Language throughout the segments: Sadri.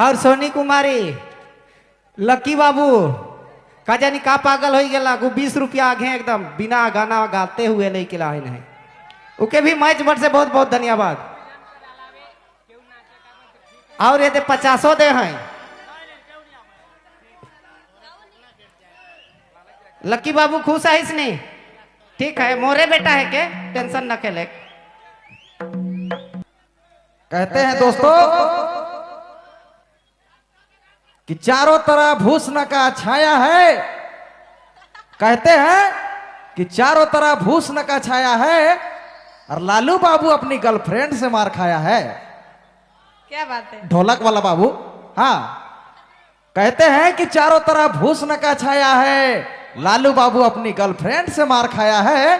और सोनी कुमारी, लकी बाबू का जानी का पागल हो गया, 20 रुपया आगे एकदम बिना गाना गाते हुए लेके लाए नहीं। ओके भी मैच भर से बहुत बहुत धन्यवाद। और ये दे 50 दे हैं। लकी बाबू खुश है इसने? ठीक है, मोरे बेटा है के टेंशन न खेले। कहते हैं दोस्तों कि चारों तरफ भूषण का छाया है। कहते हैं कि चारों तरफ भूषण का छाया है और लालू बाबू अपनी गर्लफ्रेंड से मार खाया है। क्या बात है! ढोलक वाला बाबू। हाँ, कहते हैं कि चारों तरफ भूषण का छाया है, लालू बाबू अपनी गर्लफ्रेंड से मार खाया है।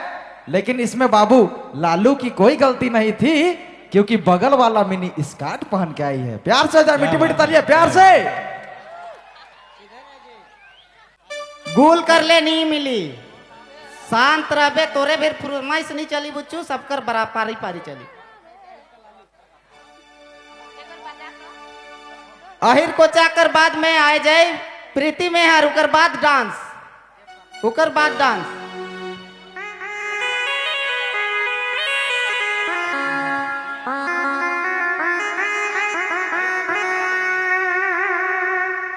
लेकिन इसमें बाबू लालू की कोई गलती नहीं थी, क्योंकि बगल वाला मिनी स्कर्ट पहन के आई है। प्यार से जा, मिट्टी मिट्टी तालियां प्यार से। गुल कर ले नहीं मिली, शांत रहबे तोरे फिर फरमाइश नहीं चली बुच्चू, सबकर बरा पारी पारी चली। अहिर को चाकर बाद में आए जाए प्रीति में हर, उकर बाद डांस, उकर बाद डांस।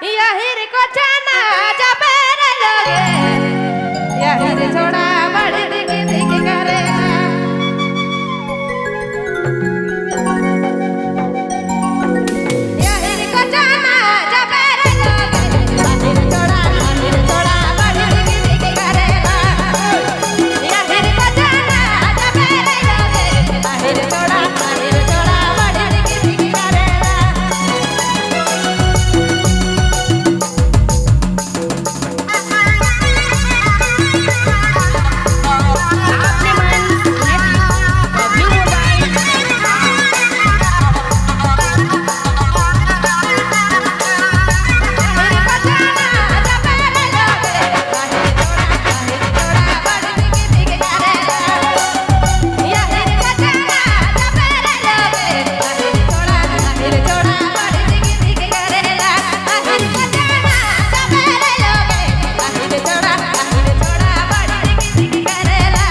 यही को जाना जबे रे लोगे, यही रे छोड़ा बड़ी दिख दिख करेगा। यही को जाना जबे रे लोगे, यही रे छोड़ा, यही रे छोड़ा बड़ी दिख दिख करेगा। यही को जाना जबे रे लोगे, यही रे छोड़ा, यही रे छोड़ा बड़ी दिख दिख करेगा। आपने मन बबलू मोबाइल। यही को जाना जबे रे लोगे, यही रे छोड़ा, यही रे छोड़ा बड़ी दिख दिख करेगा। यही को जाना जबे रे लोगे, यही रे छोड़ा, यही रे छोड़ा बड़ी दिख दिख करेगा। यही को जाना जबे रे लोगे, यही रे छोड़ा, यही रे छोड़ा बड़ी दिख दिख करेगा।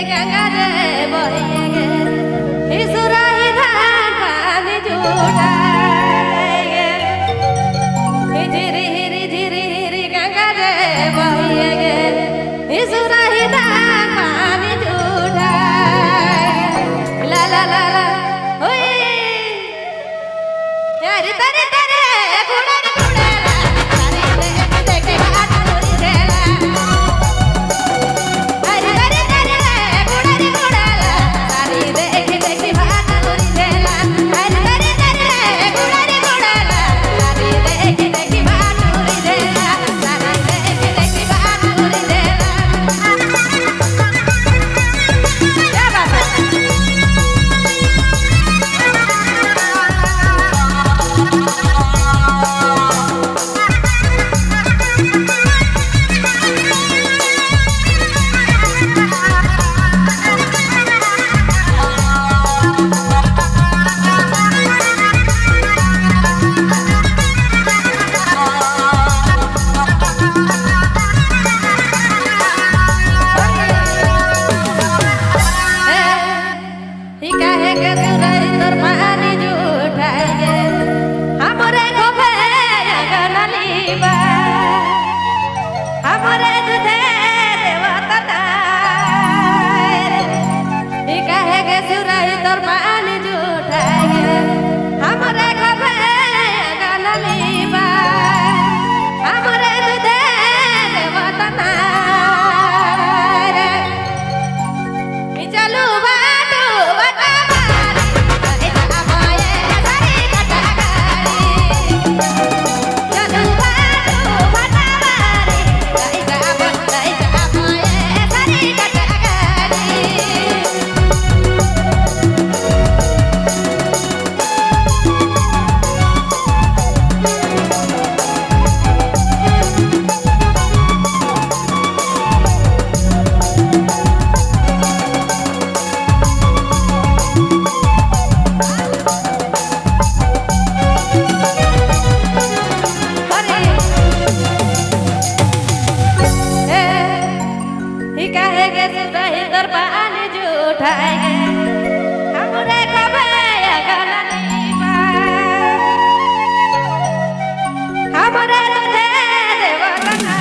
गंगा रे बहिए सुराही धान पानी जुटाए। झिरी हिरी झिरी हिरी गंगा रे बहिए सुराही धान पानी जुटाए। ला ला ला ला ओए यार तरे तरे गुड़न गुड़ला तारी देख देख घाट मुरी देला। अरे अरे अरे गुड़न गुड़ला तारी देख देख घाट मुरी देला। अरे अरे अरे गुड़न गुड़ला तारी देख देख घाट मुरी देला। तारी देख देख घाट मुरी देला। उठाए गे हमरे कबे अगलनीबा हमरे दुधे देवलना।